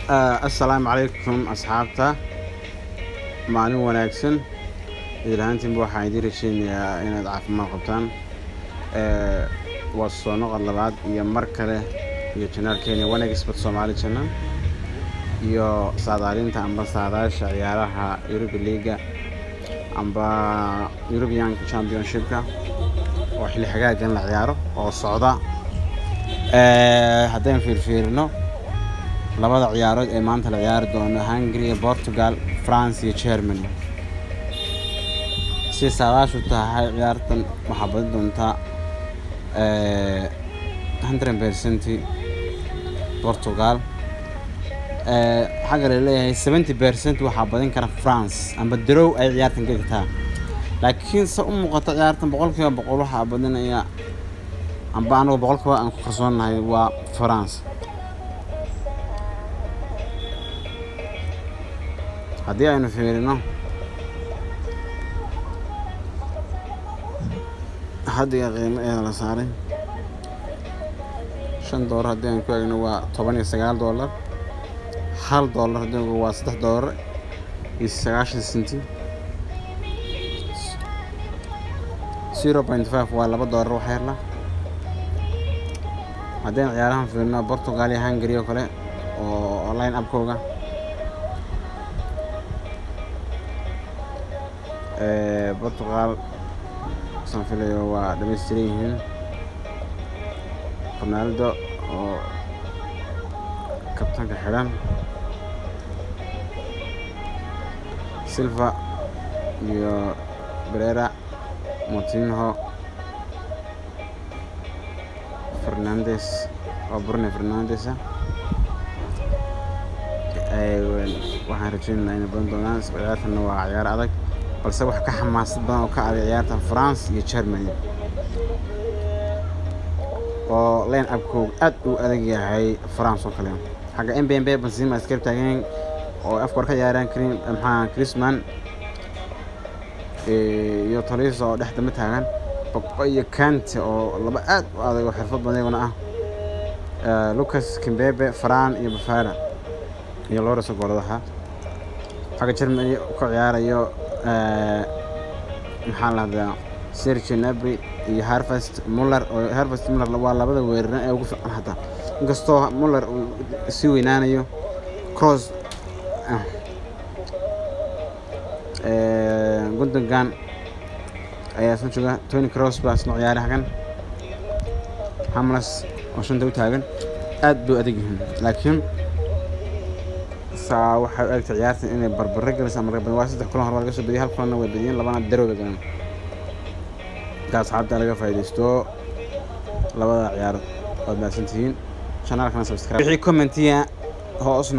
Assalaamu calaykum asxaabta, maalin wanaagsan idil ahaantiinba. Waxaan idiin rajeynayaa inaad caafimaad qabtaan. Waa soo noqod labaad iyo mar kale iyo channelkeena One Expert Somali Channel iyo saadaalinta amba saadaasha ciyaaraha Europa League amba European Championship-ka oo xilli xagaagan la ciyaaro oo socda. Haddaan fiirfiirino labada ciyaarood ee maanta la ciyaari doono, Hungary iyo Portugal, France iyo Germany, si saadaashu tahay ciyaartan waxaa badin doontaa 100% Portugal. Xagga la leeyahay 70% waxaa badin kara France amba draw ay ciyaartan geli kartaa, laakiin se u muuqata ciyaartan 100% waxaa badinaya amba anagu boqolkiiba aan ku kalsoonahay waa France. Haddii aynu fiirino xaddiga qiimaheeda la saaray $5, haddii aan ku eegno waa $19, $1 haddii waa $3.90, 0.5 waa $2 wax yarla. Haddii aan ciyaarahan fiirino Portugal iyo Hungary oo kale oo line upkooga Portugal saan filayo waa dhammaystiran yihiin, Ronaldo oo kabtanka xidhan, Silva iyo Pereira, Moutinho, Fernandes oo Bruno Fernandes ah. Waxaan rajeynaynaa inay badan doonaan. Ciyaartana waa ciyaar adag, balse wax ka xamaasad badan oo ka adag ciyaartan France iyo Germany oo line upkooga aad u adag yahay France oo kale. Xagga Mbappe, Benzema iska taagan oo afka hore ka ciyaaraan, Karim maxaa Griezmann iyo Tolisso oo dhex dambe taagan, Pogba iyo Kante oo laba aad u adag oo xirfad badan iyaguna ah, Lucas Kimpembe, Varane iyo Pavard iyo Loris gooladaha. Xagga Germany ka ciyaarayo maxaa la dhahdaa Serge Gnabry iyo Harvest Muller, oo Harvest Muller waa labada weeraran ee ugu fiican hadda, inkastoo Muller uu sii weynaanayo. Cross, Gundogan ayaa isna jooga, Toni Kroos baa isna ciyaaray xagan, Hummels oo shanta u taagan. Aad bay u adag yihiin, laakiin saa waxay u egtay ciyaartan inay barbaro galayso ama laga waa saddex kulan hore waa laga soo badiyay, hal kulanna way badiyeen, labana draw bay galeen. Marka asxaabta laga faa'iidaysto labada ciyaar. Waad mahadsantihiin, channelkana subscribe, wixii commentiya hoos.